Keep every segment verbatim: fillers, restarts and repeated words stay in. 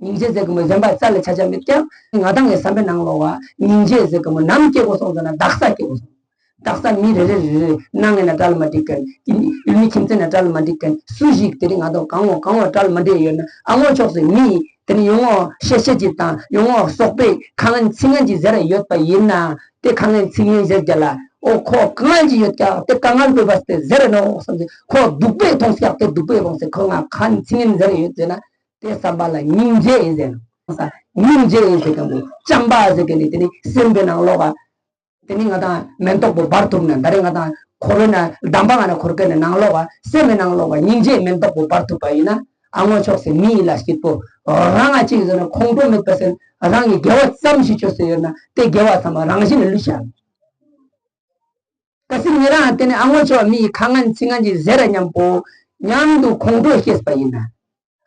སྙིང་རྗེ་ཟེར་གི་མོ་གཞན་པ་རྩ་ལས་ཆ་ཆ་མེད་ཀྱང་ང་དང་གི་བསམ་པའི་ནང་ལོགས་ལ་སྙིང་རྗེ་ཟེར་གི་མོ་ནམ་སྐྱེ་དགོས་སོང་ཟེར་ན་དག་ས་སྐྱེ་དགོས་སོང་། དག་ས་མི་རེ་རེ་རེ་རེ་ནང་ཡིན་ན་འབྲེལ་མ་འགྲིག་མཁན། ཡུལ་མི་ཁྱིམ་མཚེས་ན་འབྲེལ་མ་འགྲིག་མཁན། སུ་ཞིག་དེ་རིང་ང་དང་གང་བོ་གང་བོ་འབྲེལ་མ་འགྲིག་ཡོད་ན་ཨ་ངོ་ཕྱོགས་སུ་མི་དེ་ནི་ཡོང་ངོ་ཤེས་ཤེས་ཀྱི་དང་ཡོང་ངོ་ཟོག་པོའི་ཁ་ངན་ཚིག་ངན་གྱི་ཟེར་ཡོད་པ་ཡིན་ན་དེ་ཁ་ངན་ཚིག་ངན་ཟེར་རྒྱ་ལ་ཨོ་ཁོ་དཀའ་ངལ་གྱི་ཡོད་ཀྱང་དེ་དཀའ་ངལ་པོའི་བར་དེ་ཟེར་ནོ་བསམ་ཚེ་ཁོ་སྡུག་པོའི་མཐོང་སྐྱག་དེ་སྡུག་པོའི་དབང་ཚེ་ཁོ་ང་ཁ་ངན་ཚིག་ངན་ཟེར་ཡོད་ཟེར་ན་དེ་བསམ་པ་ལ་སྙིང་རྗེ་ཡིན་ཟེར་ནོ། སྙིང་རྗེ་ཡིན་ཟེར་གང་བོ་བྱམས་པ་ཟེར་གི་ནི་དེ་ནི་སེམས་པའི་ནང་ལོགས་ལ། དེ་ནི་ང་དང་མེན་ཏོག་པོ་འབར་ཐུབ་ན་ད་རེས་ང་དང་འཁོར་བའི་ནང་འདམ་བག་ནང་འཁོར་མཁན་ནི་ནང་ལོགས་ལ་སེམས་པའི་ནང་ལོགས་ལ་སྙིང་རྗེའི་མེན་ཏོག་པོ་འབར་ཐུབ་པ་ཡིན་ན་ཨ་ངོ་ཕྱོགས་སུ་མི་ཡི་ལ་སྐྱིད་པོ་རང་ང་གཅིག་ཟེར་ན་ཁོང་ཁྲོ་མེད་པ་ཟེར་རང་གི་དགེ་བ་ཙམ་ཞིག་བཅོས་ཟེར་ཡོད་ན་དེ་དགེ་བ་ཚང་མ་རང་བཞིན་ལུས་ཤག་གལ་སྲིད་ཉེ་རང་དེ་ནི་ཨ་ངོ་ཕྱོགས་མི་ཡི་ཁ་ངན་ཚིག་ངན་གྱི་ཟེར་ར་མཉམ་པོ་མཉམ་དུ་ཁོང་ཁྲོ་སྐྱེས་པ་ཡིན་ན།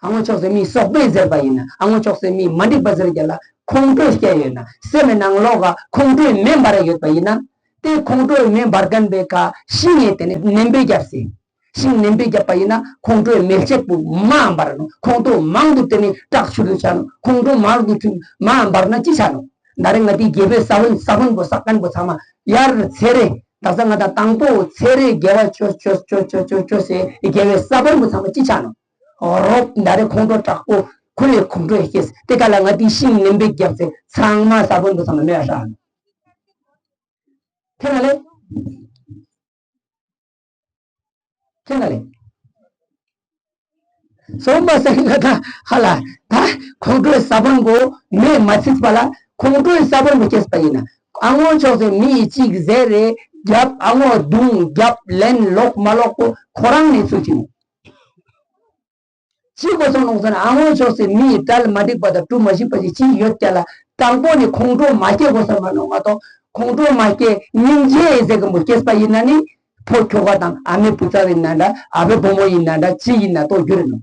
ཨ་ངོ་ཕྱོགས་སུ་མི་ཟོག་པོའི་ཟེར་པ་ཡིན་ན། ཨ་ངོ་ཕྱོགས་སུ་མི་མ་འགྲིག་པ་ཟེར་རྒྱ་ལ་ཁོང་ཁྲོ་སྐྱེ་ཡོད་ན། སེམས་ནང་ལོགས་ཀ་ཁོང་ཁྲོའི་མེ་འབར་ཡོད་པ་ཡིན་ན། དེ་ཁོང་ཁྲོའི་མེ་འབར་མཁན་པའི་ཀ་ཤིང་ཡེ་དེ་ནི་ནན་པོ་རྒྱབ་སྟེ། ཤིང་ནན་པོ་རྒྱབ་པ་ཡིན་ན་ཁོང་ཁྲོའི་མེ་ལྕེ་པོ་མར་འབར་ནོ། ཁོང་ཁྲོ་མང་དུ་དེ་ནི་དྲག་ཤུལ་དུ་ཆ་ནོ། ཁོང་ཁྲོ་མང་དུ་མར་འབར་ན་ཅི་ཆ་ནོ། ད་རེས་ང་དེ་དགེ་བའི་ས་བོན་ས་བོན་པོ་ས་བོན་པོ་ཚང་མ་ཡར་ཚེ་རེ་ད་ས་ང་དང་དང་པོ་ཚེ་རེ་དགེ་བ་ཅོ་ཅོ་ཅོ་ཅོ་ཅོ་ཅོ་ཟེར་དགེ་བའི་ས་བོན་པོ་ཚང་མ་ཅི་ཆ་ནོ། རོབ་ད་རེས་ཁོང་ཁྲོ་དྲག་པོ་ཁོ་ལས་ཁོང་ཁྲོ་སྐྱེས། དེ་ག་ལ་ང་དེ་ཤིང་ནན་པོ་རྒྱབ་ཚེ་ཚང་མ་ས་བོན་པོ་ཚང་མ་མེ་ཡར་ཧྲ་ནོ། ཁྱེད་ན་ལེ། ཁྱེད་ན་ལེ། སོང་པ་སེང་ག་ད་ཧ་ལ་ད་ཁོང་ཁྲོའི་ས་བོན་པོ་མེ་མ་ཚིག་པ་ལ་ཁོང་ཁྲོའི་ས་བོན་པོ་སྐྱེས་པ་ཡིན་ན། ཨ་ངོ་ཕྱོགས་སུ་མི་ཡི་ཅིག་ཟེར་རེ་རྒྱབ། ཨ་ངོ་རྡུང་རྒྱབ་ལན་ལོག་མ་ལོག་པོ་ཁོ་རང་ནས་ཚུལ་ཅིག་ནོ། ཅི་གོ་སོང་ནོ་ཟེར་ན་ཨ་ངོ་ཕྱོགས་སུ་མི་ཡི་གྲལ་མ་འགྲིག་པ་དང་གྲུ་མ་ཞིག་པ་ཞིག་ཅི་ཡོད་ཀྱ་ལ་དང་པོ་ནི་ཁོང་ཁྲོ་མ་སྐྱེ་དགོས་ས་མ་ནོ་མ་གཏོགས་ཁོང་ཁྲོ་མ་སྐྱེ་སྙིང་རྗེ་ཟེར་གི་མོ་སྐྱེས་པ་ཡིན་ན་ནི་ཕོ་ཁྱོ་ག་དང་ཨ་མའི་བུ་ཚ་ཡིན་ན་འདྲ་ཨ་ཕའི་བུ་མོ་ཡིན་ན་འདྲ་ཅི་ཡིན་ན་གཏོགས་རྒྱུ་རེད་ནོ།